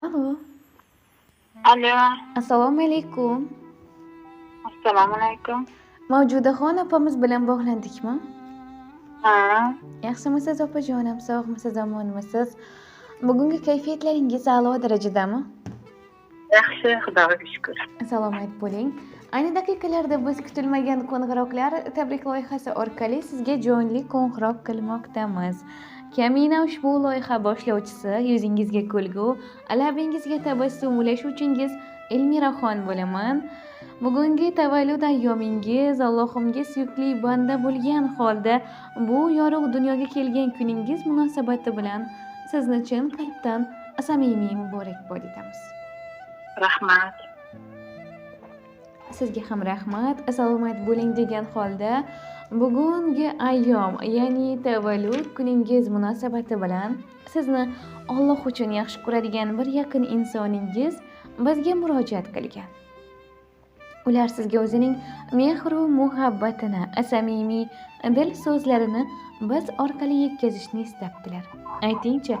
Alo. Alo. Assalomu alaykum. Assalomu alaykum. Mavjudaxon opamiz bilan bog'landikmi? Ha. Yaxshimisiz, opajonim, sog'misiz, omonmisiz? Bugungi kayfiyatlaringiz a'lo darajadami? Yaxshi, Xudoga shukur. Salomat bo'ling. Ayni daqiqalarda biz kutilmagan qo'ng'iroqlar tabrik loyihasi orqali sizga jonli qo'ng'iroq qilmoqdamiz. Kamina ushbu loyiha boshlovchisi yuzingizga kulgu, labingizga tabassum ulashuvchingiz Elmiraxon bo'laman. Bugungi tavallud ayyomingiz Allohimga suyukli banda bo'lgan holda bu yorug' dunyoga kelgan kuningiz munosabati bilan sizni chin qalbdan samimiy muborakbod etamiz. Rahmat. Sizga ham rahmat. Salomat bo'ling degan holda bugungi ayyom, ya'ni tavallud kuningiz munosabati bilan sizni Alloh uchun yaxshi ko'radigan bir yaqin insoningiz bizga murojaat qilgan. Ular sizga o'zining mehru muhabbatini, samimiy dil so'zlarini biz orqali yetkazishni istabdilar. Aytingchi,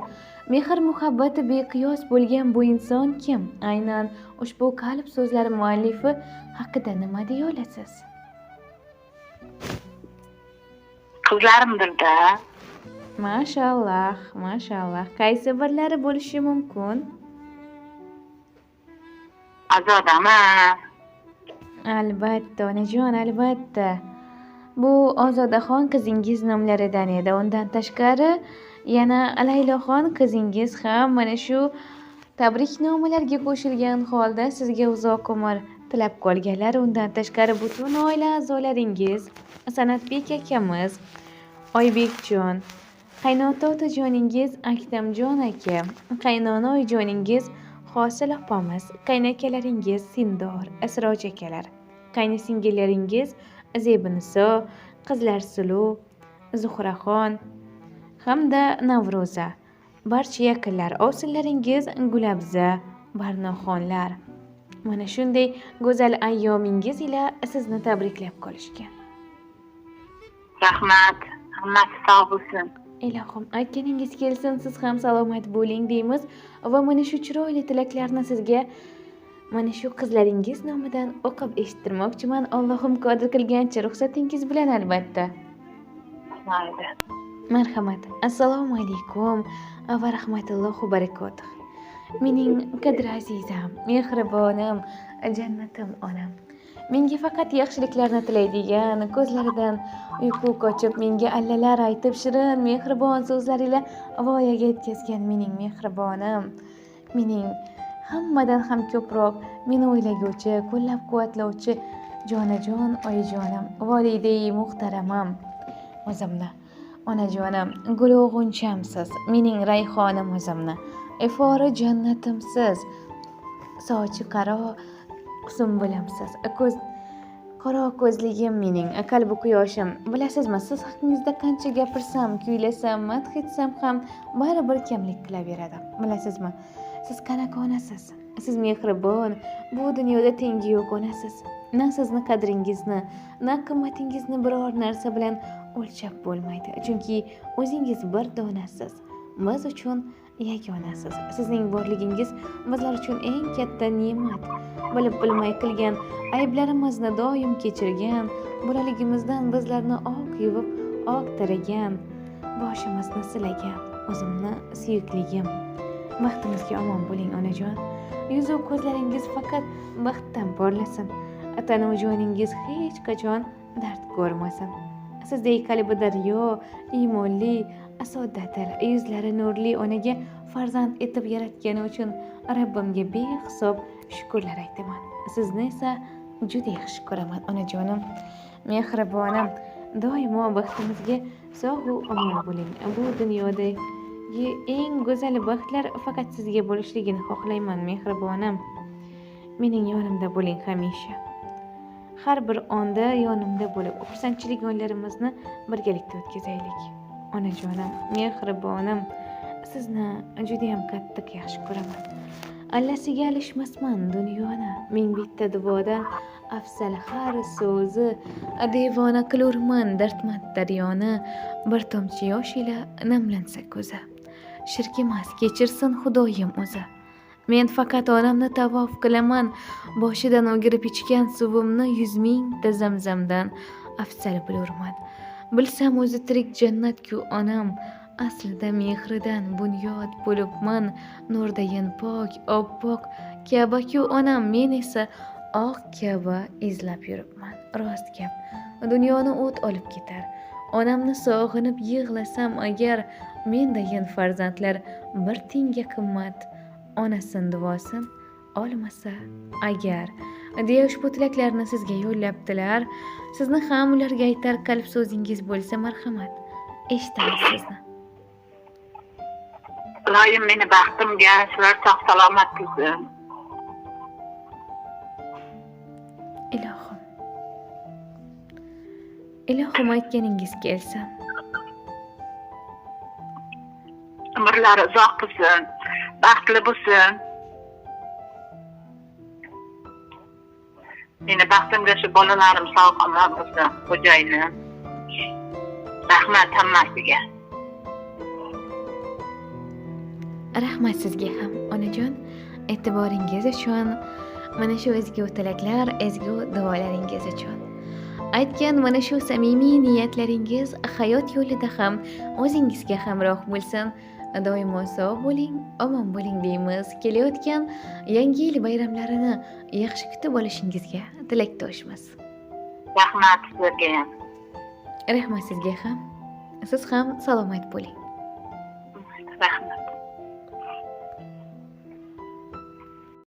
mehr muhabbati beqiyos bo'lgan bu inson kim? Aynan ushbu qalb so'zlari muallifi haqida nima deya olasiz? Qizlarimdir-da. Mashalloh, mashalloh. Qaysi birlari bo'lishi mumkin? Azodami? Albatta, onajon, albatta. Bu Ozodaxon qizingiz nomlaridan edi. Undan tashqari yana Layloxon qizingiz ham mana shu tabriknomalarga qo'shilgan holda sizga uzoq umr tilab qolganlar. Undan tashqari butun oila a'zolaringiz, San'atbek akamiz, Oybekjon, qaynota otajoningiz Aktamjon aka, qaynona oyijoningiz Hosil opamiz, qaynakalaringiz Sindor, Siroj akalar, qaynisingillaringiz Zebiniso, Qizlar Suluv, Zuhraxon hamda Navro'za, barcha yaqinlar, ovsinlaringiz Gulabza, Barnoxonlar. Mana shunday go'zal ayyomingiz ila sizni tabriklab qolishgan. Rahmat. Hammasi sog' bo'lsin. Ilohim, aytganingiz kelsin, siz ham salomat bo'ling deymiz va mana shu chiroyli tilaklarni sizga mana shu qizlaringiz nomidan o'qib eshittirmoqchiman. Allohim qodir qilgancha, ruxsatingiz bilan albatta. Mayli. Marhamat. Assalomu alaykum va rahmatullohi va barakatuh. Mening qadri azizam, mehribonim, jannatim onam. Menga faqat yaxshiliklarni tilaydigan, ko'zlaridan uyqu qochib, menga allalar aytib, shirin, mehribon so'zlar ila voyaga yetkazgan mening mehribonim. Mening hammadan ham ko'proq meni o'ylaguvchi, qo'llab-quvvatlovchi jonajon oyijonim, volidai muhtaramam o'zimni. Onajonim, gulug'unchamsiz, mening rayhonim o'zimni. Ifori jannatimsiz, sochi qaro sumbulamsiz, ko'z qora ko'zligim mening, qalbi quyoshim. Bilasizmi, siz haqingizda qancha gapirsam, kuylasam, madh etsam ham baribir kamlik qilaveradi. Bilasizmi, siz qanaqa onasiz? Siz mehribon, bu dunyoda tengi yo'q onasiz. Na sizni qadringizni, na qimmatingizni biror narsa bilan o'lchab bo'lmaydi. Chunki o'zingiz bir donasiz. Biz uchun yagonasiz. Sizning borligingiz bizlar uchun eng katta ne'mat. Bilib bilmay qilgan ayblarimizni doim kechirgan, bolaligimizdan bizlarni oq yuvib, oq taragan, boshimizni silagan o'zimni suyukligim. Baxtimizga omon bo'ling, onajon. Yuzu ko'zlaringiz faqat baxtdan porlasin. Tanu joningiz hech qachon dard ko'rmasin. Sizdek qalbi daryo, iymonli, soddadil, yuzlari nurli onaga farzand etib yaratgani uchun Rabbimga behisob shukrlar aytaman. Sizni esa juda yaxshi ko'raman, onajonim, mehribonim. Doimo baxtimizga sog' u omon bo'ling. Bu dunyodagi eng go'zal baxtlar faqat sizga bo'lishligini xohlayman, mehribonim. Mening yonimda bo'ling hamisha. Har bir onda yonimda bo'lib, xursandchilik onlarimizni birgalikda o'tkazaylik. Onajonim, mehribonim, sizni juda ham qattiq yaxshi ko'raman. Allasiga alishmasman dunyoni. Ming bitta duodan afzal har so'zi, devona qilurman dardmand daryoni. Bir tomchi yosh ila namlansa ko'zi. Shirk emas, kechirsin Xudoyim o'zi. Men faqat onamni tavof qilaman. Boshidan o'girib ichgan suvimni 100 mingta zamzamdan afzal bilurman. Bilsam o'zi tirik jannat-ku onam. Aslida mehridan bunyod bo'libman. Nurdayin pok, oppoq Ka'ba-ku onam. Men esa oq Ka'ba izlab yuribman. Rost gap, dunyoni o't olib ketar. Onamni sog'inib yig'lasam agar, mendayin farzandlar bir tiyinga qimmat. Onasin duosin olmasa agar, deya ushbu tilaklarni sizga yo'llabdilar. Sizni ham ularga aytar qalb so'zingiz bo'lsa, marhamat, eshitamiz sizni. Iloyim meni baxtimga shular sog' salomat qilsin. Ilohim. Ilohim, aytganingiz kelsin. Umrlari uzoq bo'lsin, baxtli bo'lsin. Meni baxtimga shu bolalarim sog' omon bo'lsin, xo'jayinim. Rahmat hammasiga. Rahmat sizga ham, onajon, e'tiboringiz uchun, mana shu ezgu tilaklar, ezgu duolaringiz uchun. Aytgan mana shu samimiy niyatlaringiz hayot yo'lida ham o'zingizga hamroh bo'lsin. Doimo sog' bo'ling, omon bo'ling deymiz. Kelayotgan yangi yil bayramlarini yaxshi kutib olishingizga tilakdoshmiz. Rahmat sizga ham. Rahmat sizga ham. Siz ham salomat bo'ling. Rahmat.